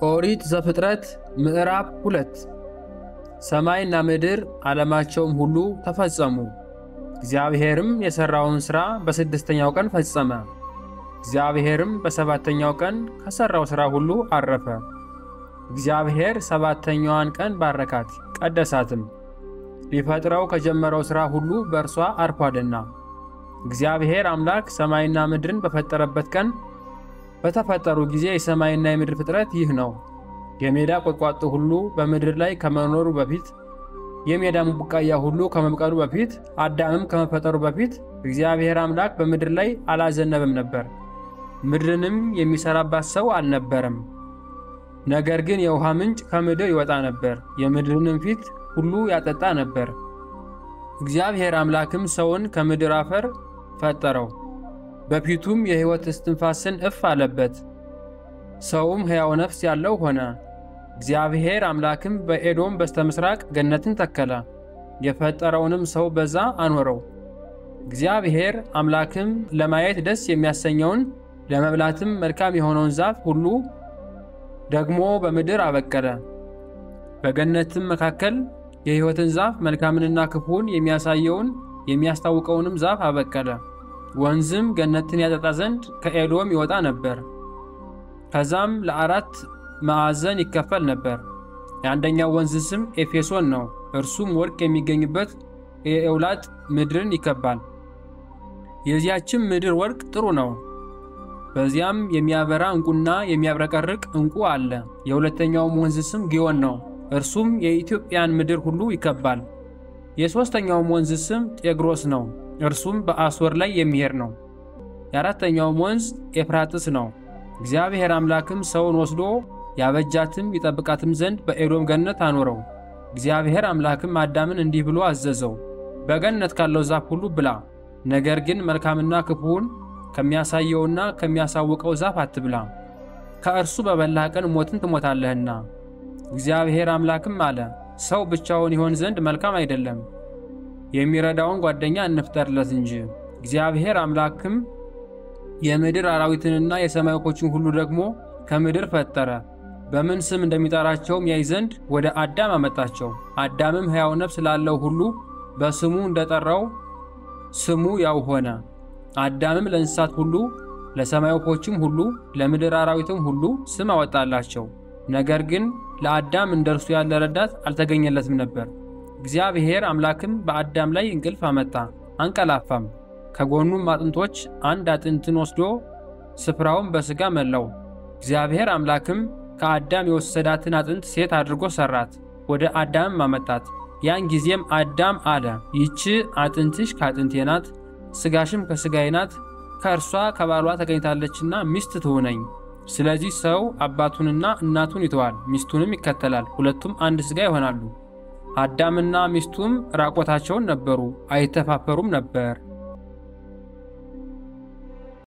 ኦሪት ዘፍጥረት ምዕራፍ 2። ሰማይና ምድር ዓለማቸውም ሁሉ ተፈጸሙ። እግዚአብሔርም የሠራውን ሥራ በስድስተኛው ቀን ፈጸመ። እግዚአብሔርም በሰባተኛው ቀን ከሠራው ሥራ ሁሉ አረፈ። እግዚአብሔር ሰባተኛዋን ቀን ባረካት ቀደሳትም፣ ሊፈጥረው ከጀመረው ሥራ ሁሉ በእርሷ አርፏልና። እግዚአብሔር አምላክ ሰማይና ምድርን በፈጠረበት ቀን በተፈጠሩ ጊዜ የሰማይና የምድር ፍጥረት ይህ ነው። የሜዳ ቁጥቋጦ ሁሉ በምድር ላይ ከመኖሩ በፊት፣ የሜዳም ቡቃያ ሁሉ ከመብቀሉ በፊት፣ አዳምም ከመፈጠሩ በፊት እግዚአብሔር አምላክ በምድር ላይ አላዘነበም ነበር፣ ምድርንም የሚሰራባት ሰው አልነበረም። ነገር ግን የውሃ ምንጭ ከምድር ይወጣ ነበር፣ የምድርንም ፊት ሁሉ ያጠጣ ነበር። እግዚአብሔር አምላክም ሰውን ከምድር አፈር ፈጠረው፣ በፊቱም የሕይወት እስትንፋስን እፍ አለበት። ሰውም ሕያው ነፍስ ያለው ሆነ። እግዚአብሔር አምላክም በኤዶም በስተምስራቅ ገነትን ተከለ፣ የፈጠረውንም ሰው በዛ አኖረው። እግዚአብሔር አምላክም ለማየት ደስ የሚያሰኘውን ለመብላትም መልካም የሆነውን ዛፍ ሁሉ ደግሞ በምድር አበቀለ። በገነትም መካከል የሕይወትን ዛፍ መልካምንና ክፉን የሚያሳየውን የሚያስታውቀውንም ዛፍ አበቀለ። ወንዝም ገነትን ያጠጣ ዘንድ ከኤዶም ይወጣ ነበር። ከዛም ለአራት ማዕዘን ይከፈል ነበር። የአንደኛው ወንዝ ስም ኤፌሶን ነው። እርሱም ወርቅ የሚገኝበት የኤውላጥ ምድርን ይከባል። የዚያችም ምድር ወርቅ ጥሩ ነው። በዚያም የሚያበራ ዕንቁና የሚያብረቀርቅ ዕንቁ አለ። የሁለተኛውም ወንዝ ስም ግዮን ነው። እርሱም የኢትዮጵያን ምድር ሁሉ ይከባል። የሦስተኛውም ወንዝ ስም ጤግሮስ ነው። እርሱም በአሦር ላይ የሚሄድ ነው። የአራተኛውም ወንዝ ኤፍራጥስ ነው። እግዚአብሔር አምላክም ሰውን ወስዶ ያበጃትም ይጠብቃትም ዘንድ በኤዶም ገነት አኖረው። እግዚአብሔር አምላክም አዳምን እንዲህ ብሎ አዘዘው፣ በገነት ካለው ዛፍ ሁሉ ብላ፣ ነገር ግን መልካምና ክፉውን ከሚያሳየውና ከሚያሳውቀው ዛፍ አትብላ፣ ከእርሱ በበላህ ቀን ሞትን ትሞታለህና። እግዚአብሔር አምላክም አለ፣ ሰው ብቻውን ይሆን ዘንድ መልካም አይደለም፣ የሚረዳውን ጓደኛ እንፍጠርለት እንጂ። እግዚአብሔር አምላክም የምድር አራዊትንና የሰማይ ወፎችን ሁሉ ደግሞ ከምድር ፈጠረ። በምን ስም እንደሚጠራቸውም ያይ ዘንድ ወደ አዳም አመጣቸው። አዳምም ሕያው ነፍስ ላለው ሁሉ በስሙ እንደጠራው ስሙ ያው ሆነ። አዳምም ለእንስሳት ሁሉ፣ ለሰማይ ወፎችም ሁሉ፣ ለምድር አራዊትም ሁሉ ስም አወጣላቸው። ነገር ግን ለአዳም እንደርሱ ያለ ረዳት አልተገኘለትም ነበር። እግዚአብሔር አምላክም በአዳም ላይ እንቅልፍ አመጣ፣ አንቀላፋም። ከጎኑም አጥንቶች አንድ አጥንትን ወስዶ ስፍራውን በሥጋ መላው። እግዚአብሔር አምላክም ከአዳም የወሰዳትን አጥንት ሴት አድርጎ ሰራት፣ ወደ አዳምም አመጣት። ያን ጊዜም አዳም አለ፣ ይህች አጥንትሽ ከአጥንቴ ናት፣ ሥጋሽም ከሥጋዬ ናት። ከእርሷ ከባሏ ተገኝታለችና ሚስት ትሁነኝ። ስለዚህ ሰው አባቱንና እናቱን ይተዋል፣ ሚስቱንም ይከተላል፣ ሁለቱም አንድ ሥጋ ይሆናሉ። አዳምና ሚስቱም ራቆታቸውን ነበሩ፣ አይተፋፈሩም ነበር።